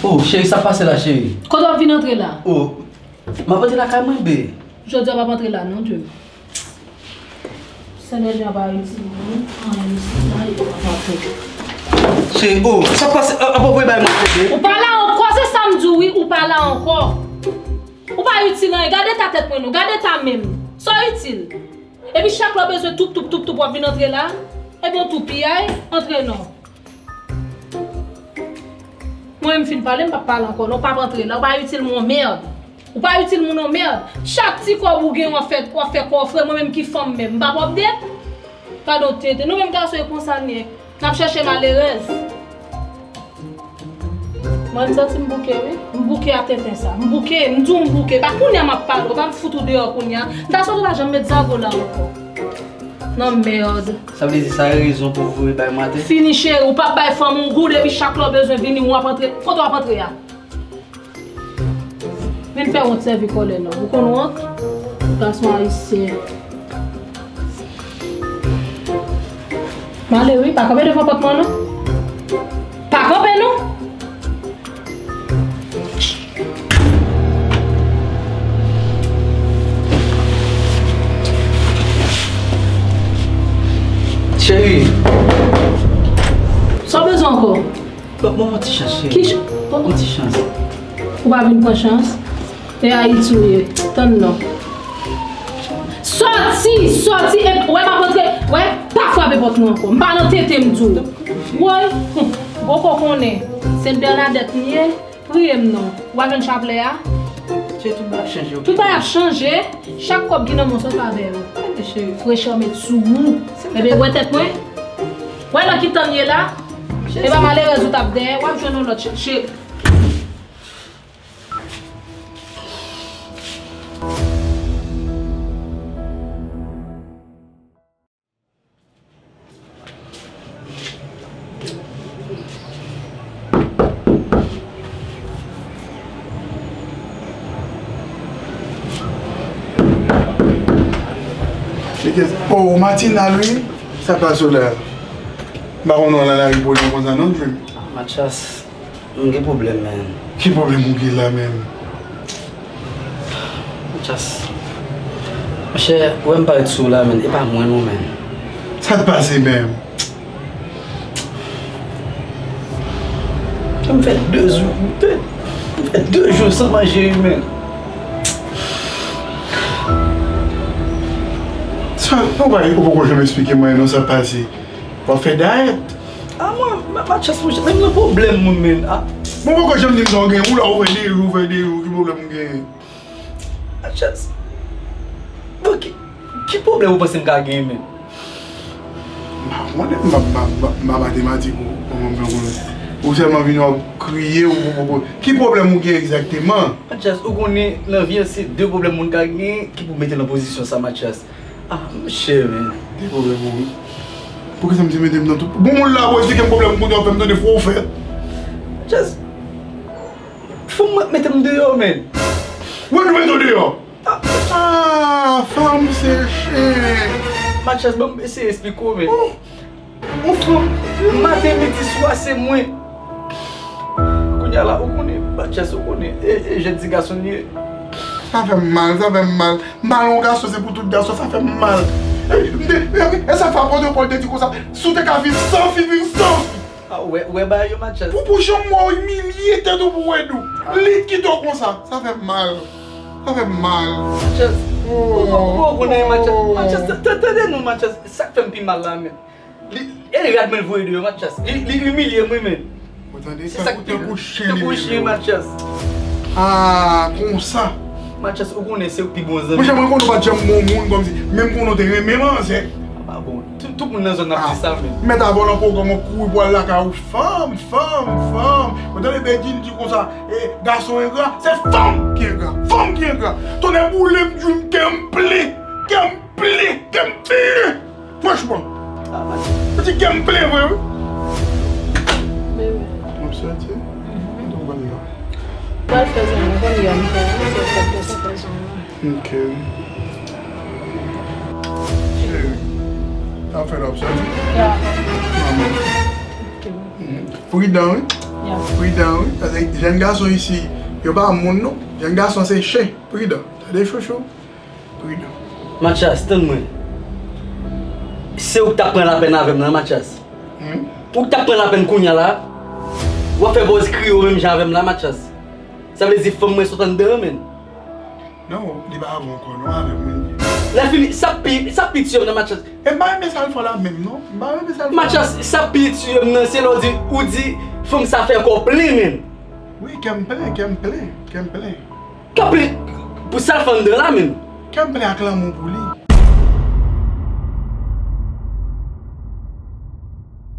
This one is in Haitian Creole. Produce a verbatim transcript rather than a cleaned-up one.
Oh, cheri, sa pase la, cheri? Kote w ap vin antre la? Oh, m ap antre lakay mwen, be. Jodi a w p ap antre la, non, Dye. Sènèl jan pa itil mwen anyen isi la, e pa pa fè. Cheri, oh, sa pase, ap voye bay mwen, cheri. Ou pa la ankò, se sa m di w, wi, ou pa la ankò. Ou pa itil anyen, gade eta tèt mwen non, gade eta men m. Sa w itil? Epi chak lè w bezwen toup, toup, toup, toup, w ap vin antre la? Ebyen w tou piyay, antre non. Mwen menm fin pale, m p ap pale ankò non, w p ap antre la, w pa itil mwen yon mèd. Ou pa itil moun yon mèd. Chak ti kòb ou gen, w ap fè, w ap fè kòfre, mwen menm ki fanm menm, m p ap update. Gade yon tenten. Nou menm gason e konsa n ye. N ap chèche malerèz. Mwen, m santi m bouke, wi. M bouke a tenten sa. M bouke, m di w m bouke. Pa kounye a m ap pale w, pa m fout ou deyò kounye a. M ta swete w pa janm met zago la ankò. Non, mèd. Sa vle di sa rezon pou voye bay maten? Fini, cheri, ou p ap bay fanm yon goud epi chak lè w bezwen vini, w ap antre. Kote w ap antre a? Vin fè wont sèvi kòlè non. Ou konn wont? Gason ayisyen. M ale wi, pa kanpe devan pòt mwen non. Pa kanpe non. Cheri. Sa w bezwen ankò? Bon, bon, yon ti chans, cheri. Ki ch-, bon. Yon ti chans. Ou pa vin pran chans. E Ayiti w ye. Tann non. Sòti, sòti, e, wè m ap antre, wè, pa frape pòt mwen ankò. M pa nan tenten m di w. Woy, hum, poko konnen. Sent Bènadèt m ye, priye m non. W a jwenn chaplè a? Se tout bagay ap chanje, ok? Tout bagay ap chanje. Chak kòb ki nan men w se yon favè yo. Frechè w met sou ou. Ebyen, wè tèt mwen? Wè nan ki tan n ye la? E pa malerèz ou t ap dèyè, w ap jwenn yon lòt che-, che-, Oh, Matinal, wi. Sa pase w la? M pa konn wè w nan lari pou lè konsa non, Dream. Mathias, m gen pwoblèm, man. Ki pwoblèm ou gen la menm? Mathias, monchè, ou wè m parèt sou ou la, man, e pa mwen non, man. Sa k pase menm? M fè de jou, m fè, m fè de jou san manje, wi, man. Sa, ou pa, ou poko janm eksplike mwen non sa k pase. W ap fè dayèt? A mwen, Ma-, Mathias, monchè, men m nan pwoblèm, mwen, men. A. Bon, poko janm di m sa w gen, ou la, ou fè de jou, ou fè de jou, ki pwoblèm ou genyen? Mathias, bon, ki, ki pwoblèm ou panse m ka genyen, men? M pa konnen, m pa, m pa, m pa, m pa matematik ou, kòman m fè konnen? Ou sèlman vin w ap kriye, ou, ou, ou, ki pwoblèm ou gen egzakteman? Mathias, ou konnen, nan vi an, se de pwoblèm moun ka genyen ki pou mete l nan pozisyon sa, Mathias. Ah, monchè, men. Gen pwoblèm, wi. Poukisa misye mete m nan tout? Bon, moun la, pou eksplike m pwoblèm, kounye a w fè m tande fò w fèt. Just, fò m mete m deyò, men. Wè, nou mete w deyò. Ah, fanm se chen. Mathias, ban m eseye eksplike w, men. Oh. Ou fou, maten, midi, swa, se mwen. Kounye a la, ou konnen, Mathias, ou konnen, e, e, jèn ti gason li ye. Sa fè m mal, sa fè m mal. Mal yon gason, se pou tout gason, sa fè m mal. E, m te, e, e sa fè apot Pòl te di konsa, si w te ka viv san fi, viv san fi. A, ou wè, ou wè bagay yo, Mathias. Pou, pou jan m wè w imilye tèt ou pou w ede w. Li t kite w konsa, sa fè m mal. Sa fè m mal. Mathias, ou, ou, ou konnen, Mathias. Mathias, t-, t-, tande nou, Mathias. Sa k fè m pi mal la, men. Li, e rad mwen l voye deyò, Mathias. Li, li imilye m, wi, men. Ou tande? Se sa k pi mal. Tankou chen, Mathias. Ah, konsa. Mathias, ou konnen se ou pi bon zanmi. Monchè, mwen konnen w pa t janm bon moun kòmsi. Menm konnen w te renmen manzè. Ah, pa bon. Tout, tout moun nan zòn nan ap di sa, men. Mèt a vòlò pwogram, ou kouri pou al lakay ou. Fanm, fanm, fanm. Ou tande Bedjine di konsa, e, gason engra, se fanm ki engra. Fanm ki engra. Tonnè boule m, Dream, kè m plen. Kè m plen, kè m plen. Franchman. Ou di kè m plen vre, wi. Bebe. M ap soti. Mwen tou konn yo. Pral fè zanmi, konn yo m fè, se fèt de fèt zanmi. Ok. Cheri, sa fè lè w ap soti? Ya. Manman. Ok. Mhm. Pridan, wi. Ya. Pridan, wi. Paske jèn gason isi, yo pa moun non. Jèn gason se chen. Pridan. Tande chouchou. Pridan. Mathias, tann mwen. Se ou k t ap pran lapèn avè m la, Mathias. Hmm? Ou k t ap pran lapèn kounye a la. W ap fè bòz kriye w menm jan avè m la, Mathias. Sa vle di fanm mwen sot anndan an, menn. Non, li pa avè w ankò, non, avè mwen li ye. Lè fini, sa pi, sa pi tiye m nan, Mathias. E m pa renmen sa l fè w la menm, non. M pa renmen sa l fè w la. Mathias, sa pi tiye m nan, se lè w di, ou di, fanm sa fè kò w plen, menn. Wi, kè m plen, kè m plen, kè m plen. Kò w plen, pou sa l fè anndan la, menn. Kè m plen ak lanmou pou li.